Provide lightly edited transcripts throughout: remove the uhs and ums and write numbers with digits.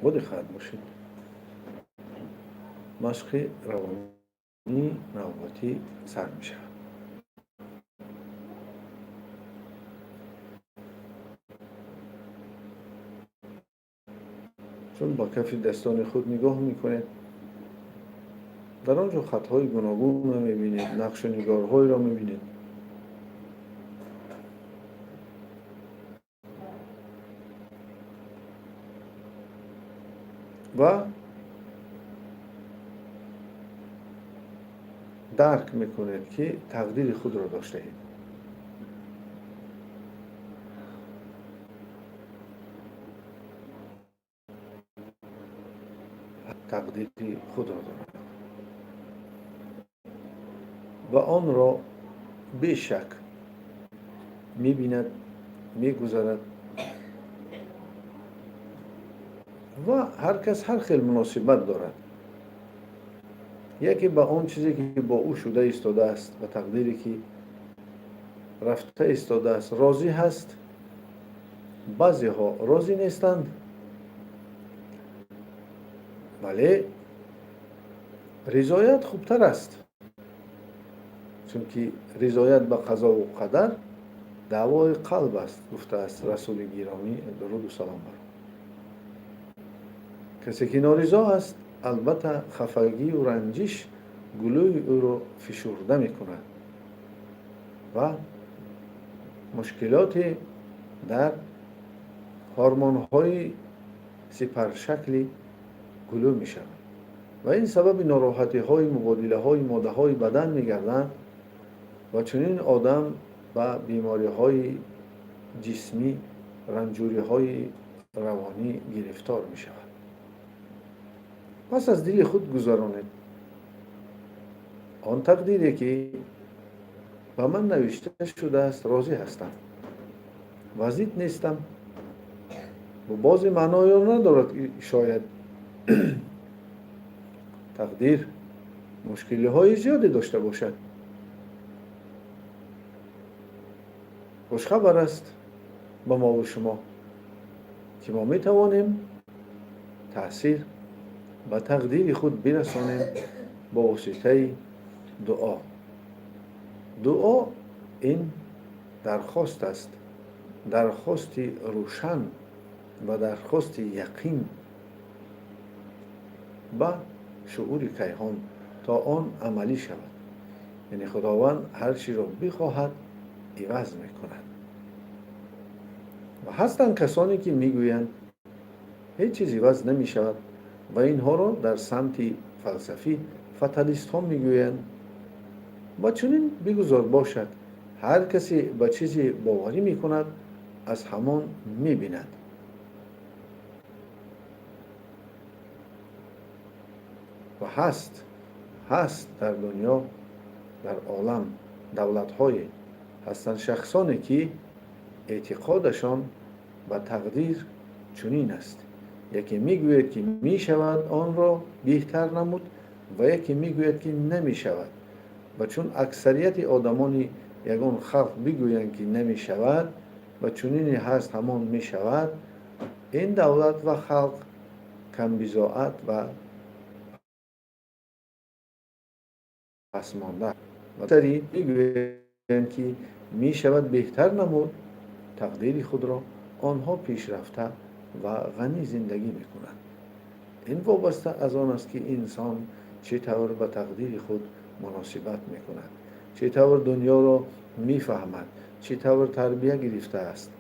Бодиққат бошед. Машқи равонии навбатӣ сар мешавад. Чун ба кафи дастони худ нигоҳ мекунед, дар он ҷо хатҳои гуногунро мебинед, нақшу нигорҳоеро мебинед. Ва дарк мекунед, ки тақдири худро доштаед. Тақдири худро дорад ва онро бешак мебинад, мегузарад ва ҳар кас ҳар хел муносибат дорад. Яке ба он чизе, ки бо ӯ шуда истодааст, ба тақдире, ки рафта истодааст, розӣ ҳаст, баъзеҳо розӣ нестанд, вале ризоят хубтар аст, чунки ризоят ба қазову қадар даъвои қалб аст, гуфтааст Расули гиромӣ, дуруду салом бар ӯ. Касе ки норизо аст, албатта хафагию ранҷиш гулӯи ӯро фишурда мекунад ва мушкилоте дар ҳормонҳои сипаршакли гулӯ мешавад ва ин сабаби нороҳатиҳои мубодилаҳои моддаҳои бадан мегарданд ва чунин одам ба бемориҳои ҷисмӣ, ранҷуриҳои равонӣ гирифтор мешавад. Пас аз дили худ гузаронед: он тақдире, ки ба ман навишта шудааст, розӣ ҳастам ва зид нестам. Бози маънои он надорад, ки шояд тақдир мушкилиҳои зиёде дошта бошад. Хушхабар аст ба мову шумо, ки мо метавонем таъсир ба тақдири худ бирасонем бо воситаи дуо. Дуо ин дархост аст, дархости рӯшан ва дархости яқин ба шуури кайҳон, то он амалӣ шавад. Яъне Худованд ҳар чиро бихоҳад, иваз мекунад. Ва ҳастанд касоне, ки мегӯянд, ҳеҷ чиз иваз намешавад, ва инҳоро дар самти фалсафӣ фаталистҳо мегӯянд. Ва чунин бигузор бошад, ҳар касе ба чизе боварӣ мекунад, аз ҳамон мебинад. Ва ҳаст дар дунё, дар олам давлатҳое ҳастанд, шахсоне, ки эътиқодашон ба тақдир чунин аст. Яке мегӯяд, ки мешавад онро беҳтар намуд, ва яке мегӯяд, ки намешавад. Ва чун аксарияти одамони ягон халқ бигӯянд, ки намешавад ва чунине ҳаст, ҳамон мешавад, ин давлат ва халқ камбизоат ва пасмонда. Ва мегӯянд, ки мешавад беҳтар намуд тақдири худро, онҳо пешрафта ва ғанӣ зиндагӣ мекунанд. Ин вобаста аз он аст, ки инсон чӣ тавр ба тақдири худ муносибат мекунад, чӣ тавр дунёро мефаҳмад, чӣ тавр тарбия гирифтааст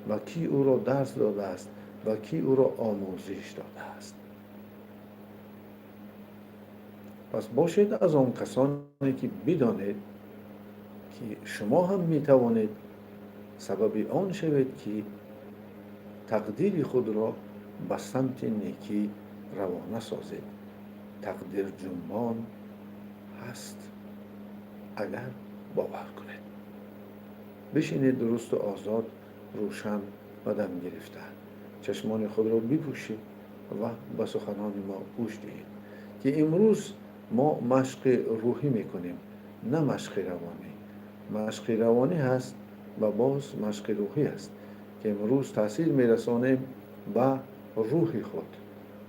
ва кӣ ӯро дарс додааст ва кӣ ӯро омӯзиш додааст. Пас бошед аз он касоне, ки бидонед, ки шумо ҳам метавонед сабаби он шавед, ки тақдири худро ба самти некӣ равона созед. Тақдир ҷунбон ҳаст, агар бовар кунед. Бишинед дурусту озод, рӯшан ва дам гирифта, чашмони худро бипӯшед ва ба суханони мо гӯш диҳед, ки имрӯз мо машқи рӯҳӣ мекунем, на машқи равонӣ. Машқи равонӣ ҳаст ва боз машқи рӯҳӣ аст, ки имрӯз таъсир мерасонем ба рӯҳи худ.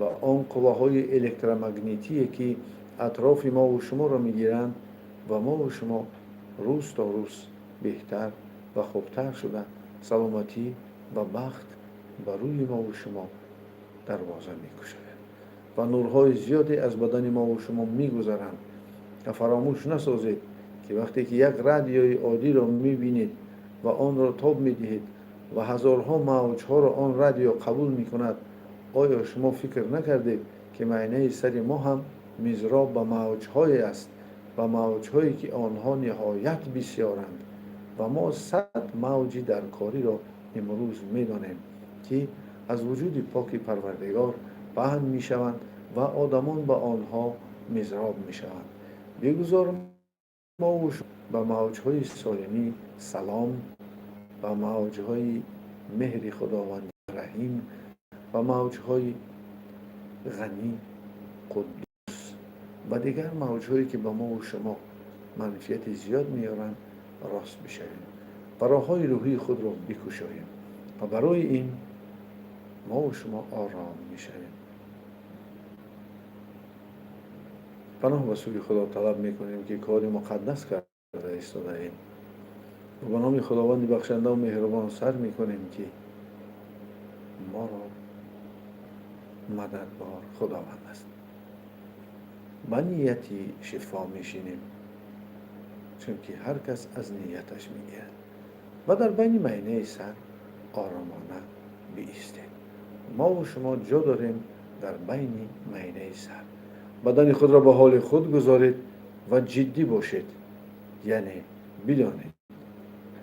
ва он қувваҳои электромагнитие, ки атрофи мову шуморо мегиранд ва мову шумо рӯз то рӯз беҳтар ва хубтар шуда, саломатӣ ва бахт ба рӯи мову шумо дарвоза мекушояд ва нурҳои зиёде аз бадани мову шумо мегузаранд. Ва фаромӯш насозед, ки вақте ки як радиои оддиро мебинед ва онро тоб медиҳед ва ҳазорҳо мавҷҳоро он радио қабул мекунад, оё шумо фикр накардед, ки майнаи сари мо ҳам мизроб ба мавҷҳое аст, ба мавҷҳое, ки онҳо ниҳоят бисёранд ва мо 100 мавҷи даркориро имрӯз медонем, ки аз вуҷуди поки Парвардигор паҳн мешаванд ва одамон ба онҳо мизроб мешаванд. Бигузор мову ба мавҷҳои солимӣ салом, ба мавҷҳои меҳри Худованди Раҳим, ба мавҷҳои ғанӣ Қуддус ва дигар мавҷҳое, ки ба мову шумо манфиати зиёд меоранд, рост бишавем ва роҳҳои рӯҳии худро бикушоем ва барои ин мову шумо ором мешавем. Паноҳ ба сӯи Худо талаб мекунем, ки кори муқаддас карда истодаем ва ба номи Худованди бахшандаву меҳрубон сар мекунем, ки моро мададбор Худованд аст. Ба нияти шифо мешинем, чунки ҳар кас аз нияташ мегирад, ва дар байни майнаи сар оромона биистед. Мову шумо ҷо дорем дар байни майнаи сар. Бадани худро ба ҳоли худ гузоред ва ҷиддӣ бошед, яъне бидонед,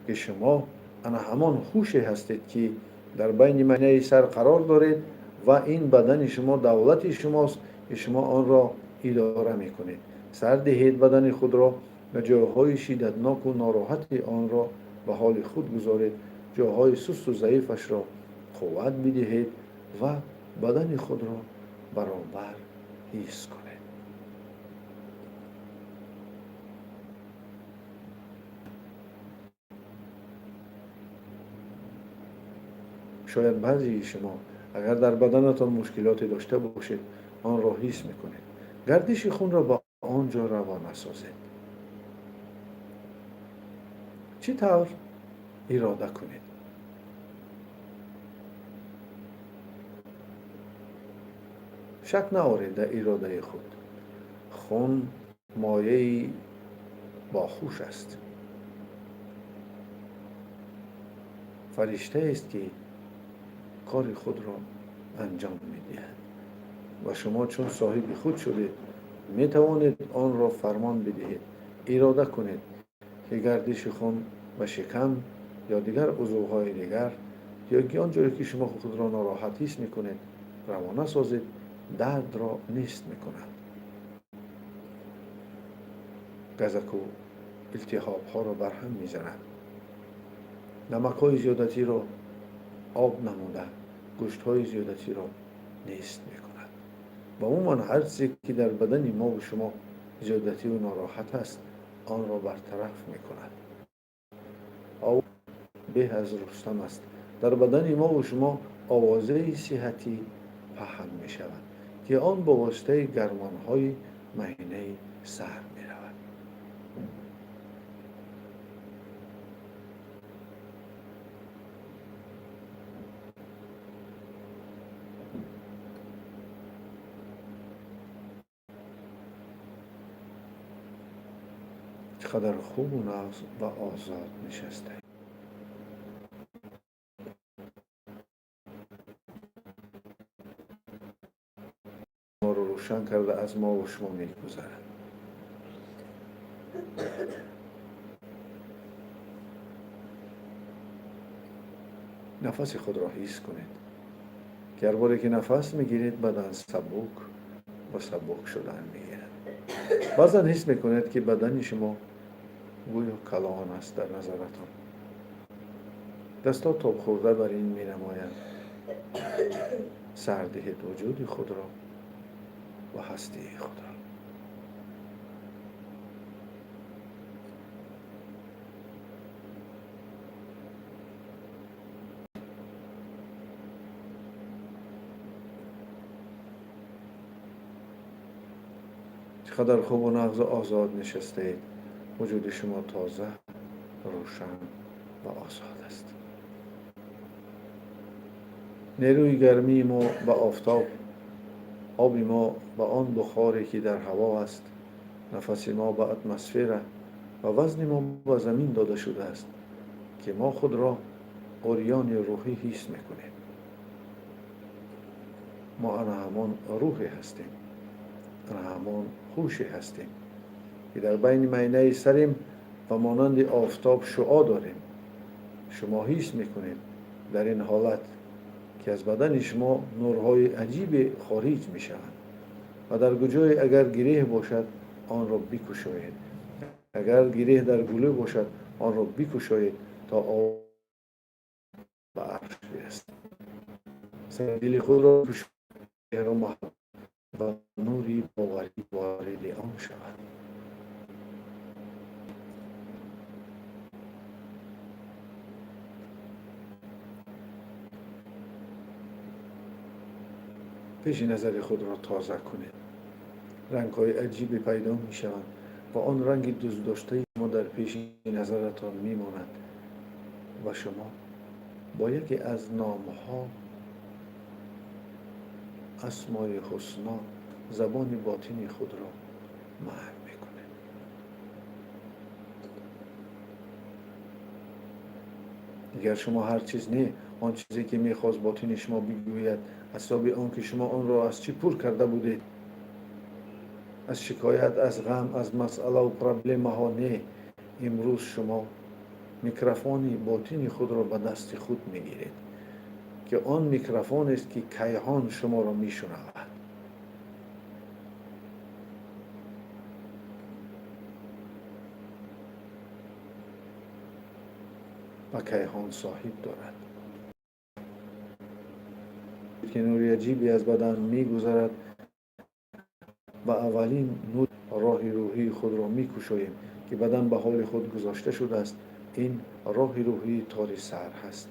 ки шумо ана ҳамон ҳуше ҳастед, ки дар байни майнаи сар қарор доред ва ин бадани шумо давлати шумост, ки шумо онро идора мекунед. Сар диҳед бадани худро ва ҷойҳои шиддатноку нороҳати онро ба ҳоли худ гузоред, ҷойҳои сусту заифашро қувват бидиҳед ва бадани худро баробар ҳис кунед. Шояд баъзеи шумо агар дар баданатон мушкилоте дошта бошед, онро ҳис мекунед. Гардиши хунро ба он ҷо равона созед. Чӣ тавр ирода кунед? Шак наоред дар иродаи худ. Хун мояи бохуш аст, фариштаест, ки кори худро анҷом медиҳад ва шумо чун соҳиби худ шудед, метавонед онро фармон бидиҳед. Ирода кунед, ки гардиши хун ба шикам ё дигар узвҳои дигар ё ки он ҷое, ки шумо худро нороҳат ҳис мекунед, равона созед, дардро нест мекунад, газаку илтиҳобҳоро барҳам мезанад, намакҳои зиёдатиро об намуда, гӯштҳои зиёдатиро нест мекунад ва умуман ҳар чизе, ки дар бадани мову шумо зиёдативу нороҳат аст, онро бартараф мекунад. Беҳ аз Рустам аст. Дар бадани мову шумо овозаи сиҳатӣ паҳн мешавад, ки он бо воситаи гармонҳои майнаи сар меравад. Чӣ қадар хубу нағз ва озод нишастаем. Моро рӯшан карда аз мову шумо мегузарад. Нафаси худро ҳис кунед, ки ҳар боре ки нафас мегиред, бадан сабук ва сабук шудан мегирад. Баъзан ҳис мекунед, ки бадани шумо гӯё калон аст дар назаратон. Дастҳо тобхӯрда бар ин менамоянд. Сар диҳед вуҷуди худро ва ҳастии худро. Чӣ қадар хубу нағзу озод нишастаед. Вуҷуди шумо тоза, рӯшан ва озод аст. Нерӯи гармии мо ба офтоб, оби мо ба он бухоре, ки дар ҳаво аст, нафаси мо ба атмосфера ва вазни мо ба замин дода шудааст, ки мо худро урёни рӯҳӣ ҳис мекунем. Мо ана ҳамон рӯҳе ҳастем, ана ҳамон ҳуше ҳастем, ки дар байни майнаи сарем ва монанди офтоб шуъо дорем. Шумо ҳис мекунед дар ин ҳолат, ки аз бадани шумо нурҳои аҷибе хориҷ мешаванд ва дар куҷое агар гиреҳ бошад, онро бикушоед. Агар гиреҳ дар гулӯ бошад, онро бикушоед, то об ба арш бирасад. Дили худро кушоед ва нури боварӣ вориди он шавад. Пеши назари худро тоза кунед. Рангҳои аҷибе пайдо мешаванд ва он ранги дӯстдоштаи шумо дар пеши назаратон мемонад ва шумо бо яке аз номҳо, асмои ҳусно, забони ботини худро маҳв мекунед. Дигар шумо ҳар чиз не, он чизе ки мехост ботини шумо бигӯяд, аз ҳисоби он ки шумо онро аз чӣ пур карда будед, аз шикоят, аз ғам, аз масъалаву проблемаҳо не. Имрӯз шумо микрофони ботини худро ба дасти худ мегиред, ки он микрофонест, ки кайҳон шуморо мешунавад. Ва кайҳон соҳиб дорад, ки нури аҷибе аз бадан мегузарад ва аввалин нур роҳи рӯҳии худро мекушоем, ки бадан ба ҳоли худ гузошта шудааст. Ин роҳи рӯҳии тори сар ҳаст.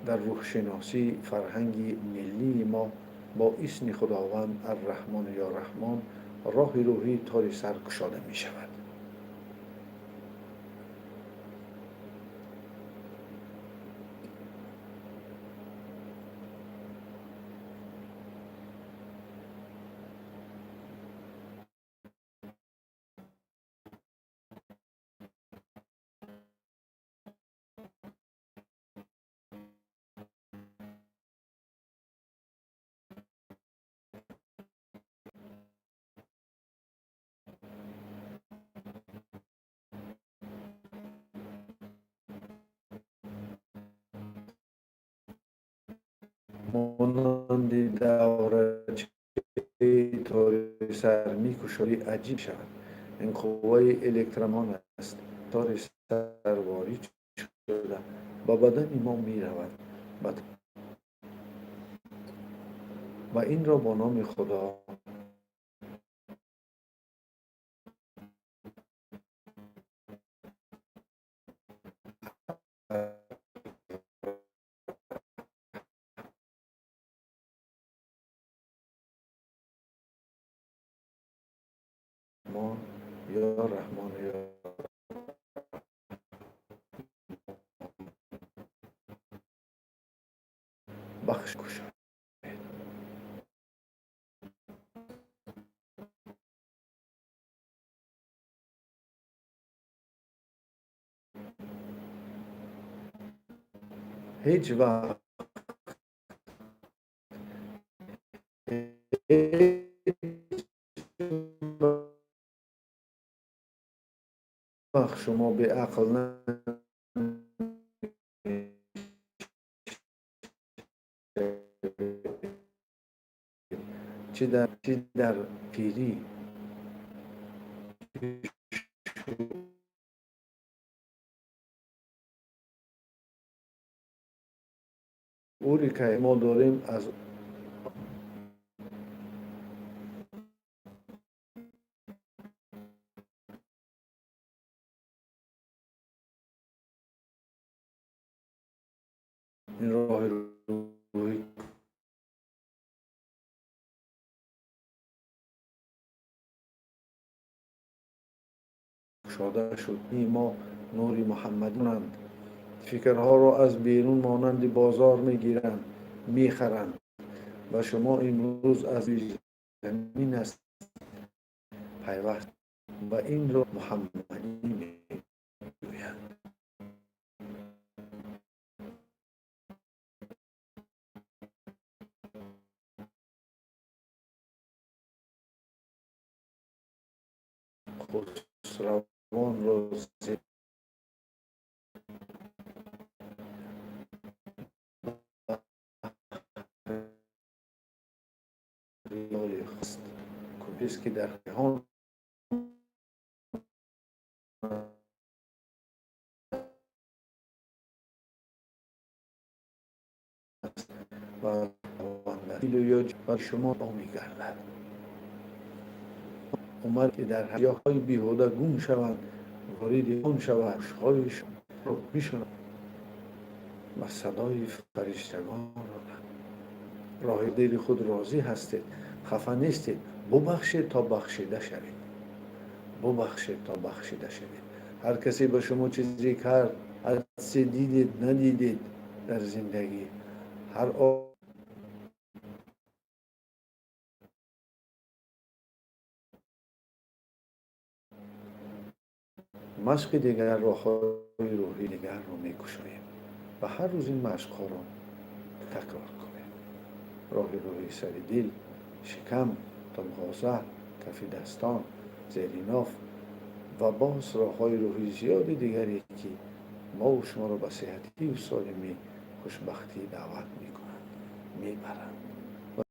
Дар рӯҳшиносӣ фарҳанги миллии мо бо исми Худованд Арраҳмон ё Раҳмон роҳи рӯҳии тори сар кушода мешавад. Монанди даврачаи тори сар мекушоди, аҷиб шавад. Ин қувваи электромон аст. Тори сар ворид шуда ба бадани мо меравад ва инро бо номи Худо ё Раҳмон ё бахш кушоед. Ҳеҷ вақт шумо беақл намешавед, чӣ дар пирӣ. Шууре ки мо дорем аз ин роҳи рӯҳӣ кушода шуд. Мо нури муҳаммадонанд. Фикрҳоро аз берун монанди бозор мегиранд, мехаранд ва шумо имрӯз аз замин аст пайваст ва инро муҳаммадӣ мегӯянд. Хусравонро кӯҳест, ки дар ҷаҳон ва шумо мегардад. Умар ки дар ҳаёҳои беҳуда гум шаванд, вориди он шавад, гӯшҳои шуморо бишунавад ва садои фариштагонро. Роҳи дили худ розӣ ҳастед, хафа нестед, бубахшед то бахшида шавед. Бубахшед то бахшида шавед. Ҳар касе ба шумо чизе кард, ҳар чизе дидед, надидед дар зиндагӣ, ҳар машқи дигар, роҳҳои рӯҳии дигарро мекушоем ва ҳар рӯз ин машқҳоро такрор кунем. Роҳи рӯҳии сари дил, шикам, тамғоза, кафи дастон, зери ноф ва боз роҳҳои рӯҳии зиёди дигаре, ки мову шуморо ба сеҳатию солимӣ, хушбахтӣ даъват мекунанд, мебаранд.